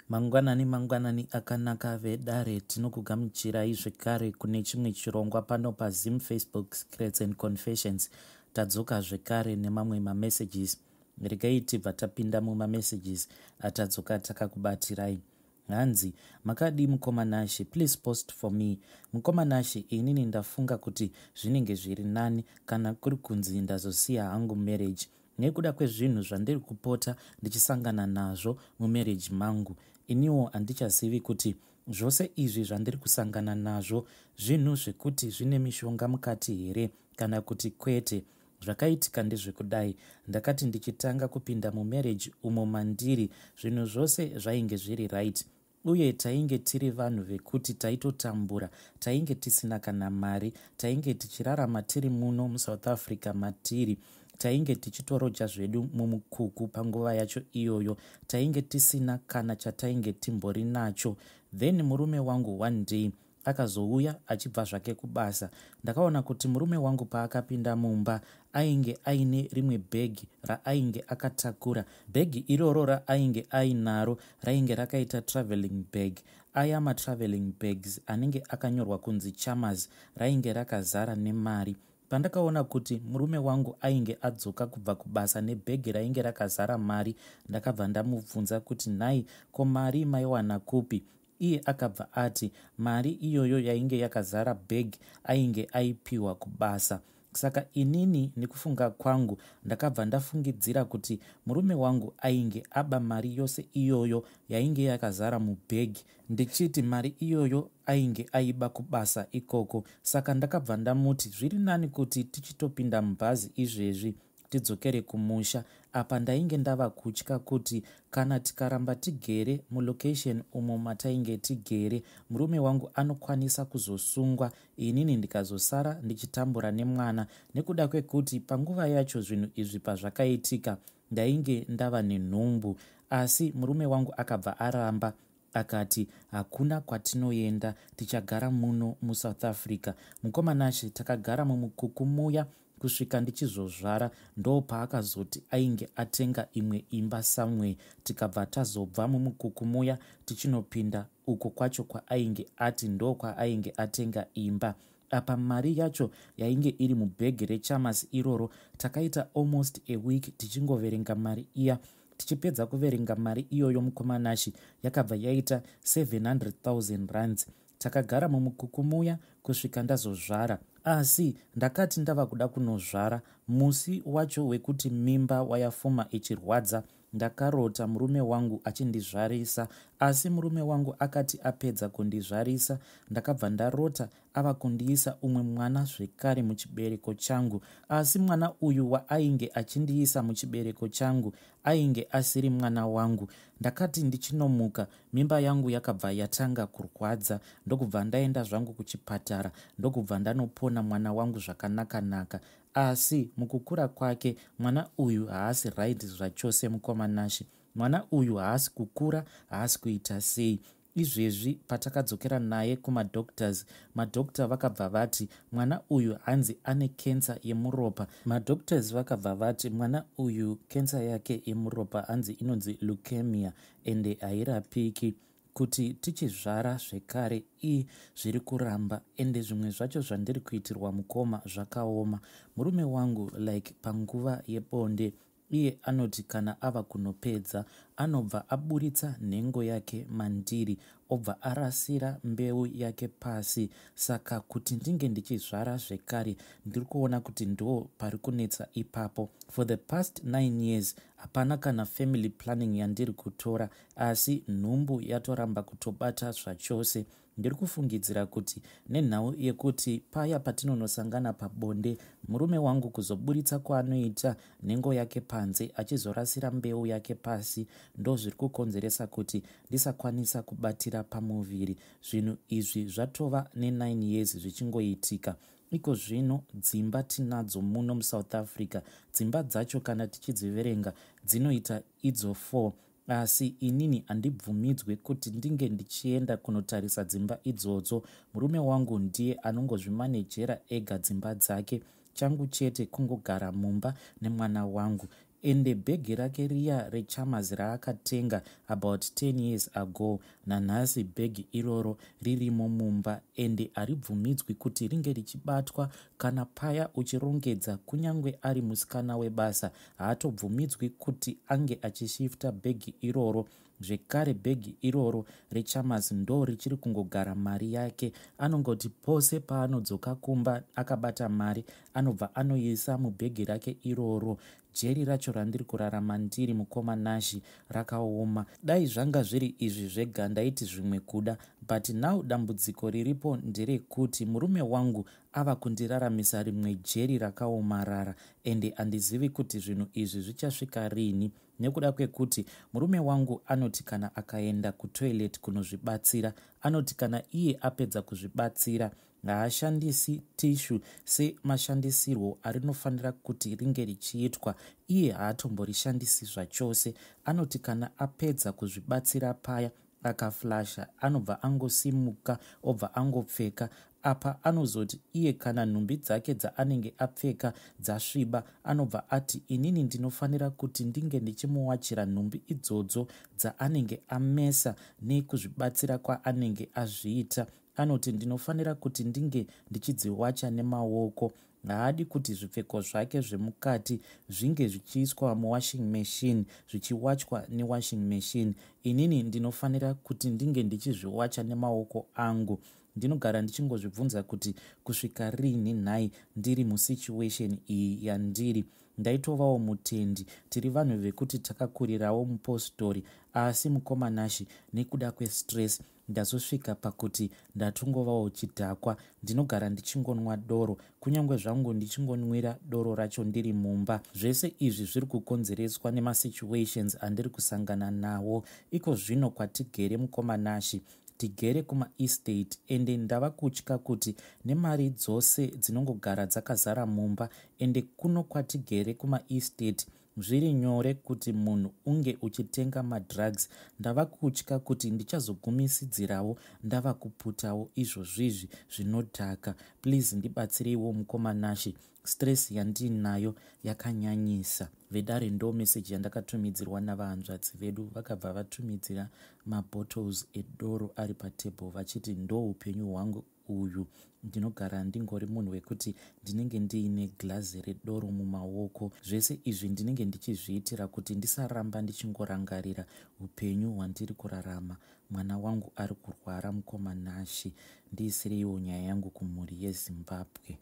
Mangwanani mangwanani akanaka vedare, tinokugamuchirai zvekare kune chimwe chirongwa pano paZim Facebook Secrets and Confessions. Tadzoka zvekare nemamwe mamessages. Regai tibva tapinda mumamessages atadzoka takakubatirai. Hanzi, makadii mukoma Nashe, please post for me. Mukoma Nashe, inini ndafunga kuti zvinenge zviri nani kana kuri kunzi ndazosiya hangu marriage nekuda kwezvinhu zvandiri kupota ndichisangana nazvo mumarriage mangu. Iniwo handichazivi kuti zvose izvi zvandiri kusangana nazvo zvinhu zvekuti zvine mishonga mukati here kana kuti kwete. Zvakaitika ndezvekudai, ndakati ndichitanga kupinda mumarriage umo mandiri zvinhu zvose zvainge zviri right uye tainge tiri vanhu vekuti taitotambura, tainge tisina kana mari, tainge tichirarama tiri muno muSouth Africa matiri. Tainge tichitoroja zvedu mumukuku panguva yacho iyoyo, tainge tisina kana chatainge timbori nacho. Then murume wangu one day akazouya achibva zvake kubasa. Ndakaona kuti murume wangu paakapinda mumba ainge aine rimwe bhegi raainge akatakura. Bhegi iroro raainge ainaro rainge rakaita travelling bag, aya matravelling bags anenge akanyorwa kunzi Chamas. Rainge rakazara nemari. Pandakaona kuti murume wangu ainge adzoka kubva kubasa nebhegi rainge rakazara mari, ndakabva ndamubvunza kuti, nhai, ko mari maiwana kupi? Iye akabva ati mari iyoyo yainge yakazara bhegi ainge aipiwa kubasa. Saka inini nekufunga kwangu ndakabva ndafungidzira kuti murume wangu ainge aba mari yose iyoyo yainge yakazara mubhegi, ndichiti mari iyoyo ainge aiba kubasa ikoko. Saka ndakabva ndamuti zviri nani kuti tichitopinda mubhazi izvezvi tidzokere kumusha. Apa ndainge ndava kutya kuti kana tikaramba tigere mulocation umo matainge tigere, murume wangu anokwanisa kuzosungwa, inini ndikazosara ndichitambura nemwana, nekuda kwekuti panguva yacho zvinhu izvi pazvakaitika ndainge ndava nenhumbu. Asi murume wangu akabva aramba akati hakuna kwatinoenda, tichagara muno muSouth Africa. Mukoma Nashe, takagara mumukuku muya kusvika ndichizozvara. Ndopaakazoti ainge atenga imwe imba somewhere, tikabva tazobva mumukuku muya tichinopinda uko kwacho kwaainge ati ndo kwaainge atenga imba. Apa mari yacho yainge iri mubhegi reChamas iroro. Takaita almost a week tichingoverenga mari iya. Tichipedza kuverenga mari iyoyo, mukoma Nashe, yakabva yaita 700 000 rands. Takagara mumukuku muya kusvika ndazozvara. Asi ndakati ndava kuda kunozvara, musi wacho wekuti mimba wayafuma ichirwadza, ndakarota murume wangu achindizvarisa. Asi murume wangu akati apedza kundizvarisa, ndakabva ndarota ava kundiisa umwe mwana zvekare muchibereko changu. Asi mwana uyu waainge achindiisa muchibereko changu ainge asiri mwana wangu. Ndakati ndichinomuka, mimba yangu yakabva yatanga kurwadza, ndokubva ndaenda zvangu kuchipatara, ndokubva ndanopona mwana wangu zvakanaka-naka. Asi mukukura kwake mwana uyu haasi right zvachose. Mukoma Nashe, mwana uyu haasi kukura, haasi kuita sei. Izvezvi patakadzokera naye kumadoctors, madoctor vakabva vati mwana uyu hanzi ane kensa yemuropa. Madoctors vakabva vati mwana uyu kensa yake yemuropa hanzi inonzi leukemia, ende hairapiki. Kuti tichizvara zvekare i zviri kuramba, ende zvimwe zvacho zvandiri kuitirwa, mukoma, zvakaoma. Murume wangu, like panguva yebonde, iye anoti kana ava kunopedza anobva aburitsa nhengo yake mandiri, obva arasira mbeu yake pasi. Saka kuti ndinge ndichizvara zvekare, ndiri kuona kuti ndo pari kunetsa ipapo. For the past 9 years hapana kana family planning yandiri kutora, asi nhumbu yatoramba kutobata zvachose. Ndiri kufungidzira kuti nenhau yekuti paya patinonosangana pabonde, murume wangu kuzoburitsa kwaanoita nhengo yake panze achizorasira mbeu yake pasi, ndo zviri kukonzeresa kuti ndisakwanisa kubatira pamuviri. Zvinhu izvi zvatova ne9 years zvichingoitika. Iko zvino dzimba tinadzo muno muSouth Africa. Dzimba dzacho kana tichidziverenga dzinoita idzo 4, asi inini handibvumidzwe kuti ndinge ndichienda kunotarisa dzimba idzodzo. Murume wangu ndiye anongozvimanejera ega dzimba dzake. Changu chete kungogara mumba nemwana wangu. Ende bhegi rake riya reChamas raakatenga about 10 years ago, nanhasi bhegi iroro ririmo mumba ende haribvumidzwi kuti ringe richibatwa kana paya uchirongedza. Kunyange ari musikana webasa haatobvumidzwi kuti ange achishifta bhegi iroro. Zvekare bhegi iroro reChamas ndo richiri kungogara mari yake. Anongoti pose paanodzoka kumba akabata mari, anobva anoisa mubhegi rake iroro. Jeri racho randiri kurarama ndiri, mukoma Nashi, rakaoma. Dai zvanga zviri izvi zvega ndaiti zvimwe kuda, but now dambudziko riripo nderekuti murume wangu ava kundiraramisa rimwe jeri rakaomarara, ende handizivi kuti zvinhu izvi zvichasvika rini, nekuda kwekuti murume wangu anoti kana akaenda kutoilet kunozvibatsira, anoti kana iye apedza kuzvibatsira haashandisi tissue semashandisirwo arinofanira kuti ringe richiitwa. Iye haatomborishandisi zvachose. Anoti kana apedza kuzvibatsira paya akaflasha, anobva angosimuka obva angopfeka. Apa anozoti iye kana nhumbi dzake dzaanenge apfeka dzasviba, anobva ati inini ndinofanira kuti ndinge ndichimuwachira nhumbi idzodzo dzaanenge amesa nekuzvibatsira kwaanenge azviita. Anoti ndinofanira kuti ndinge ndichidziwacha nemaoko. Haadi kuti zvipfeko zvake zvemukati zvinge zvichiiswa muwashing machine, zvichiwachwa newashing machine. Inini ndinofanira kuti ndinge ndichizviwacha nemaoko angu. Ndinogara ndichingozvibvunza kuti kusvika rini nhai ndiri musituation iyi yandiri. Ndaitovawo mutendi, tiri vanhu vekuti takakurirawo mupostori, asi mukoma Nashi, nekuda kwestress ndazosvika pakuti ndatongovawo chidhakwa. Ndinogara ndichingonwa doro, kunyange zvangu ndichingonwira doro racho ndiri mumba. Zvese izvi zviri kukonzereswa nemasituations andiri kusangana nawo iko zvino kwatigere. Mukoma Nashi, tigere kumaestate, ende ndava kutya kuti nemari dzose dzinongogara dzakazara mumba, ende kuno kwatigere kumaestate zviri nyore kuti munhu unge uchitenga madrugs, ndava kutya kuti ndichazogumisidzirawo ndava kuputawo izvozvizvi zvinodhaka. Please ndibatsireiwo, mukoma Nashi, stress yandinayo yakanyanyisa. Vedare, ndo meseji yandakatumidzirwa navahanzvadzi vedu. Vakabva vatumidzira mabottles edoro ari patable, vachiti ndo upenyu hwangu uyu, ndinogara ndingori munhu wekuti ndinenge ndiine girazi redoro mumaoko. Zvese izvi ndinenge ndichizviitira kuti ndisaramba ndichingorangarira upenyu hwandiri kurarama. Mwana wangu ari kurwara. Mukoma Nashi, ndiisireiwo nyaya yangu kumhuri yeZimbabwe.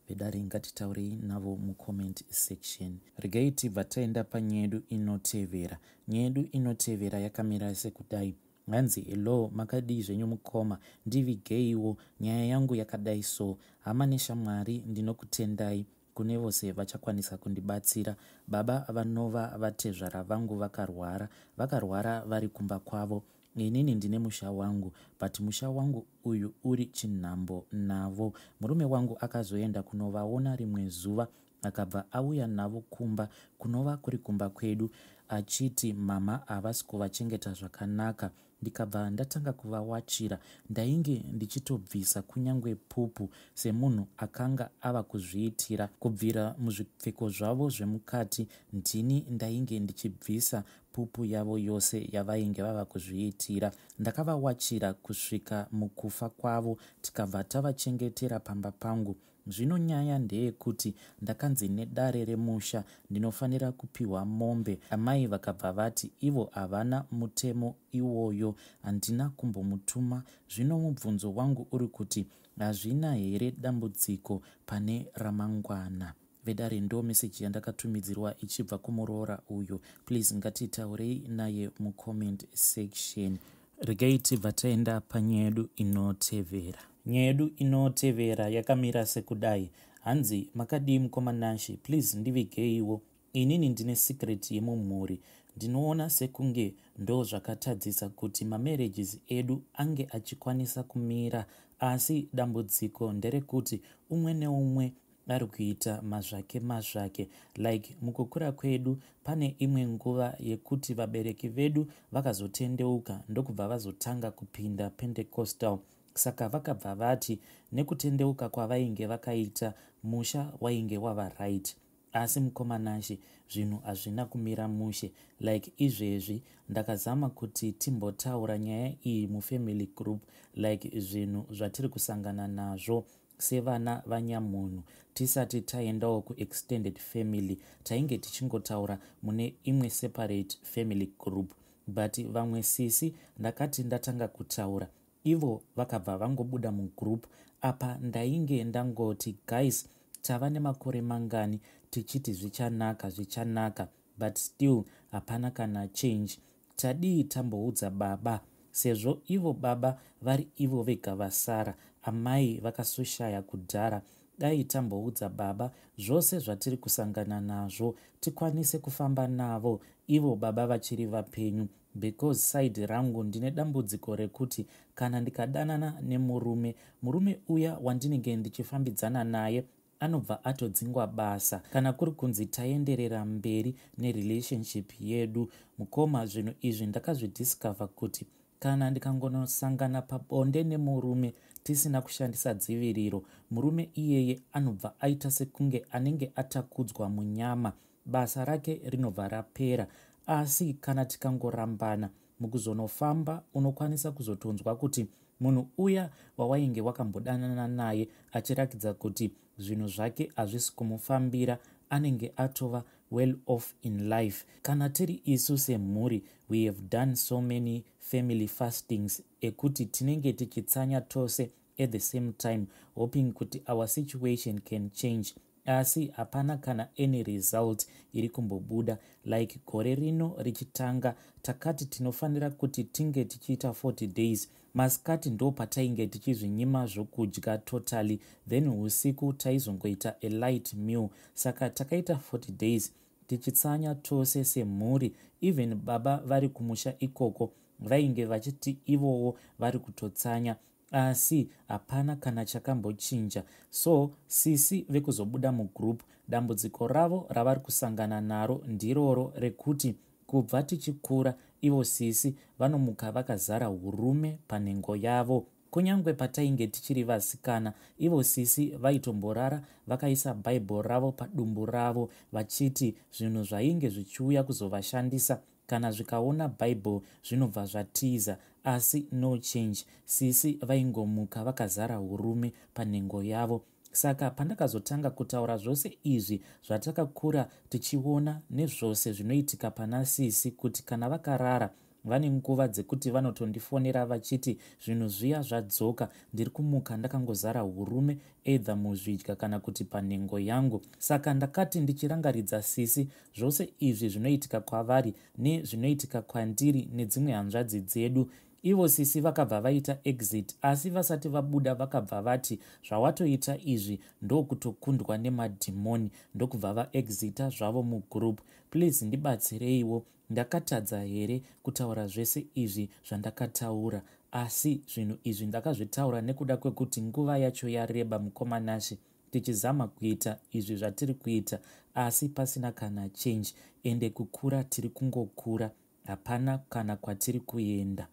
Vedare, ngatitaurei navo mucomment section. Regai tibva taenda panyaya yedu inotevera. Nyaya yedu inotevera yakamira sekudai. Hanzi, "Hello, makadii zvenyu mukoma? Ndivigeiwo nyaya yangu yakadai so. Hama neshamwari, ndinokutendai kune vose vachakwanisa kundibatsira. Baba vanova vatezvara vangu vakarwara, vakarwara vari kumba kwavo. Inini ndine musha wangu, but musha wangu uyu uri chinhambo navo. Murume wangu akazoenda kunovaona rimwe zuva, akabva auya navo kumba, kunova kuri kumba kwedu, achiti mama havasi kuvachengeta zvakanaka. Ndikabva ndatanga kuvawachira. Ndainge ndichitobvisa kunyange pupu semunhu akanga ava kuzviitira. Kubvira muzvipfeko zvavo zvemukati, ndini ndainge ndichibvisa pupu yavo yose yavainge vava kuzviitira. Ndakavawachira kusvika mukufa kwavo, tikabva tavachengetera pamba pangu. Zvino nyaya ndeyekuti ndakanzi nedare remusha ndinofanira kupiwa mombe. Amai vakabva vati ivo havana mutemo iwoyo, handina kumbomutuma. Zvino mubvunzo wangu uri kuti hazvina here dambudziko pane ramangwana?" Vedare, ndo meseji yandakatumidzirwa ichibva kumuroora uyu. Please ngatitaurei naye mucomment section. Regai tibva taenda panyaya yedu inotevera. Nyaya yedu inotevera yakamira sekudai. Hanzi, "Makadii mukoma Nashi? Please ndivigeiwo. Inini ndine secret yemumhuri. Ndinoona sekunge ndo zvakatadzisa kuti mamarriages edu ange achikwanisa kumira, asi dambudziko nderekuti umwe neumwe ari kuita mazvake mazvake. Like mukukura kwedu, pane imwe nguva yekuti vabereki vedu vakazotendeuka, ndokubva vazotanga kupinda Pentecostal. Saka vakabva vati nekutendeuka kwavainge vakaita, musha wainge wava right. Asi mukoma Nashe zvinhu hazvina kumira mushe like izvezvi ndakazama kuti timbotaura nyaya iyi mufamily group like zvinhu zvatiri kusangana nazvo sevana vanyamunhu tisati taendawo kuextended family tainge tichingotaura mune imwe separate family group but vamwe sisi ndakati ndatanga kutaura ivo vakabva vangobuda mugroup apa ndainge ndangoti guys tava nemakore mangani tichiti zvichanaka zvichanaka but still hapana kana change tadii tamboudza baba sezvo ivo baba vari ivo vega vasara amai vakasoshaya kudhara dai tamboudza baba zvose zvatiri kusangana nazvo tikwanise kufamba navo ivo baba vachiri vapenyu because side rangu ndine dambudziko rekuti kana ndikadanana nemurume murume uya wandinenge ndichifambidzana naye anobva atodzingwa basa kana kuri kunzi taenderera mberi nerelationship yedu mukoma zvinhu izvi ndakazvidiscover kuti kana ndikangonosangana pabonde nemurume tisina kushandisa dziviriro murume iyeye anobva aita sekunge anenge atakudzwa munyama basa rake rinobva rapera asi kana tikangorambana mukuzonofamba unokwanisa kuzotonzwa kuti munhu uya wawainge wakambodanana naye achirakidza kuti zvinhu zvake hazvisi kumufambira anenge atova well off in life. Kana tiri isu semhuri we have done so many family fastings ekuti tinenge tichitsanya tose at the same time hoping kuti our situation can change asi hapana kana any result iri kumbobuda like gore rino richitanga takati tinofanira kuti tinge tichiita 40 days masikati ndo patainge tichizvinyima zvokudya totally then usiku taizongoita a light meal saka takaita 40 days tichitsanya tose semhuri even baba vari kumusha ikoko vainge vachiti ivowo vari kutotsanya asi hapana kana chakambochinja so sisi vekuzobuda mugroup dambudziko ravo ravari kusangana naro ndiroro rekuti kubva tichikura ivo sisi vanomuka vakazara urume panhengo yavo kunyange patainge tichiri vasikana ivo sisi vaitomborara vakaisa bhaibheri ravo padumbu ravo vachiti zvinhu zvainge zvichiuya kuzovashandisa kana zvikaona bhaibheri zvinobva zvatiza asi no change sisi vaingomuka vakazara urume panhengo yavo saka pandakazotanga kutaura zvose izvi zvatakakura tichiona nezvose zvinoitika pana sisi kuti kana vakarara vane nguva dzekuti vanotondifonera vachiti zvinhu zviya zvadzoka ndiri kumuka ndakangozara urume either muzvidya kana kuti panhengo yangu saka ndakati ndichirangaridza sisi zvose izvi zvinoitika kwavari nezvinoitika kwandiri nedzimwe hanzvadzi dzedu ivo sisi vakabva vaita exit asi vasati vabuda vakabva vati zvawatoita izvi ndokutokundwa nemadhimoni ndokubva vaexita zvavo mugroup please ndibatsireiwo ndakatadza here kutaura zvese izvi zvandakataura asi zvinhu izvi ndakazvitaura nekuda kwekuti nguva yacho yareba mukoma Nashe tichizama kuita izvi zvatiri kuita asi pasina kana change ende kukura tiri kungokura hapana kana kwatiri kuenda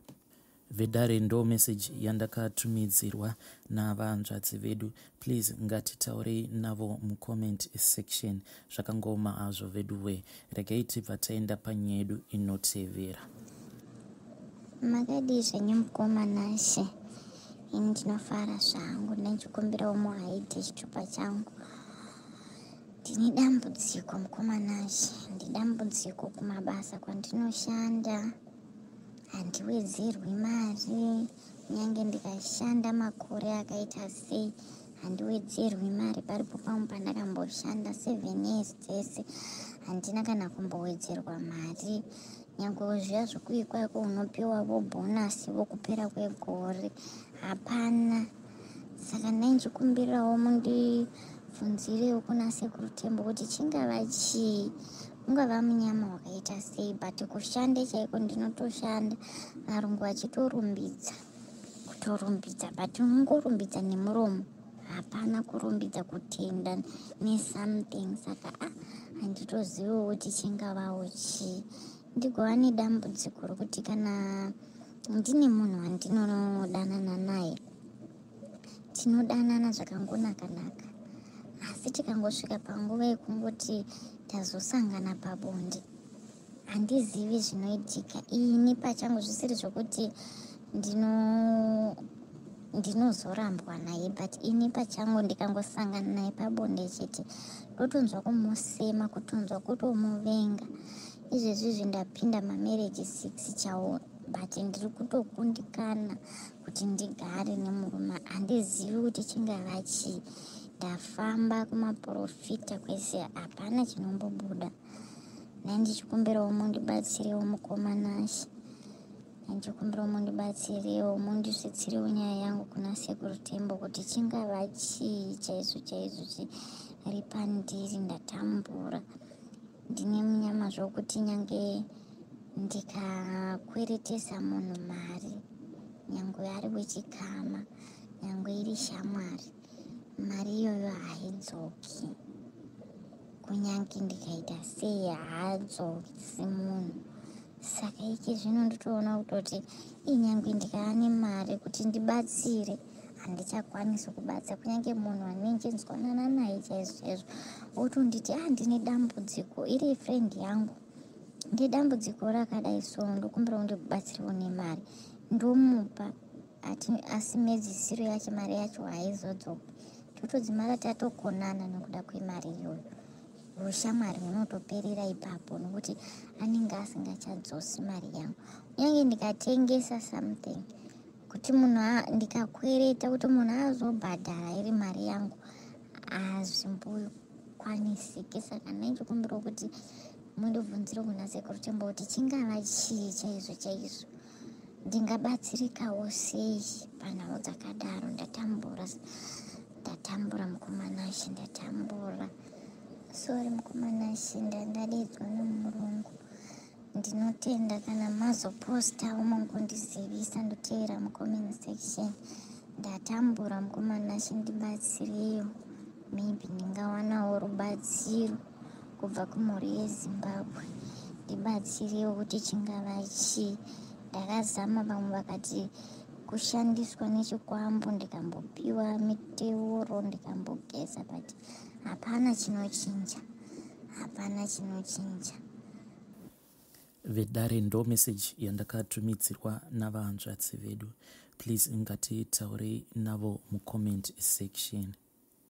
vedare ndo meseji yandakatumidzirwa navanzvadzi vedu please ngatitaurei navo mucomment section zvakangooma hazvo vedu we regai tibva taenda panyaya yedu inotevera. Makadii zvenyu mukoma Nashe ini ndinofara zvangu ndaichikumbirawo muhaidhe chitupa changu ndine dambudziko mukoma Nashe ndidambudziko kumabasa kwandinoshanda Handiwedzerwi mari kunyange ndikashanda makore akaita sei handiwedzerwi mari paripo pamwe pandakamboshanda seven years dzese handina kana kumbowedzerwa mari nyange zviya zvekuikwako unopiwavo bhonasi vokupera kwegore hapana saka ndainjikumbirawo mundibvunzirewo kuna sekuru tembo kuti chingava chii ungava munyama wakaita sei but kushanda chaiko ndinotoshanda varungu vachitorumbidza kutorumbidza but unongorumbidza nemuromo hapana kurumbidza kutenda nesomething saka a ah, handitoziviwo kuti chingavawo chii ndigova nedambudziko rokuti kana ndine munhu wandinodanana naye tinodanana zvakangonaka naka Asi tikangosvika panguva yekungoti tazosangana pabonde, handizivi zvinoitika. Ini pachangu, zvisiri zvokuti ndinozorambwa naye, but ini pachangu ndikangosangana naye pabonde chete, ndotonzwa kumusema, kutonzwa kutomuvenga. Izvezvizvi ndapinda mamarriage 6 chawo, but ndiri kutokundikana kuti ndigare nemurume. Handizivi kuti chingava chii. Ndafamba kumaprofita kwese, hapana chinombobuda. Ndandichikumbirawo mundibatsirewo, mukoma Nashe. Ndandichikumbirawo mundibatsirewo, mundisvitsirewo nyaya yangu kuna Sekuru Tembo kuti chingava chii chaizvo chaizvo chiri pandiri. Ndatambura, ndine munyama zvokuti nyange ndikakweretesa munhu mari, nyange ari wechikama, nyange iri shamwari, mari iyoyo haidzoki. Kunyange ndikaita sei, haadzoki munhu. Saka ike zvino nditoona kutoti inyange ndikava nemari kuti ndibatsire, handichakwanisi kubatsira. Kunyange munhu anenge nzwanana naye chaizvo chaizvo otonditi, "A, ndine dambudziko," iri friend yangu, "ndine dambudziko rakadai, so ndokumbira undibatsirewo nemari," ndomupa, asi mhedzisiro yacho mari yacho haizodzoki. Totodzimara tatokonana nekuda kwemari iyoyo. Ushamwari hunotoperera ipapo nokuti anenge asingachadzosi mari yangu. Kunyange ndikatengesa something kuti munhu, ndikakwereta kuti munhu azobhadhara iri mari yangu, hazvimbokwanisiki. Saka ndaichikumbirawo kuti mundibvunzire kuna Sekuru Tembo kuti chingava chii chaizvo chaizvo, ndingabatsirikawo sei panhau dzakadaro. Ndatambura, ndatambura, mukoma Nashe, ndatambura. Sorry, mukoma Nashe, ndandadedzwa nomurungu. Ndinotenda kana mazopostawo mungondizivisa, ndoteera mucomment section. Ndatambura, mukoma Nashe, ndibatsireyo. Maybe ndingawanawo rubatsiro kubva kumhuri yeZimbabwe. Ndibatsirewo kuti chingava chii. Ndakazama, vamwe vakati kushandiswa nechikwambo, ndikambopiwa miteuro, ndikambogeza, but hapana chinochinja, hapana chinochinja. Vedare, ndo meseji yandakatumidzirwa navahanzvadzi vedu. Please, ngatitaurei navo mucomment section.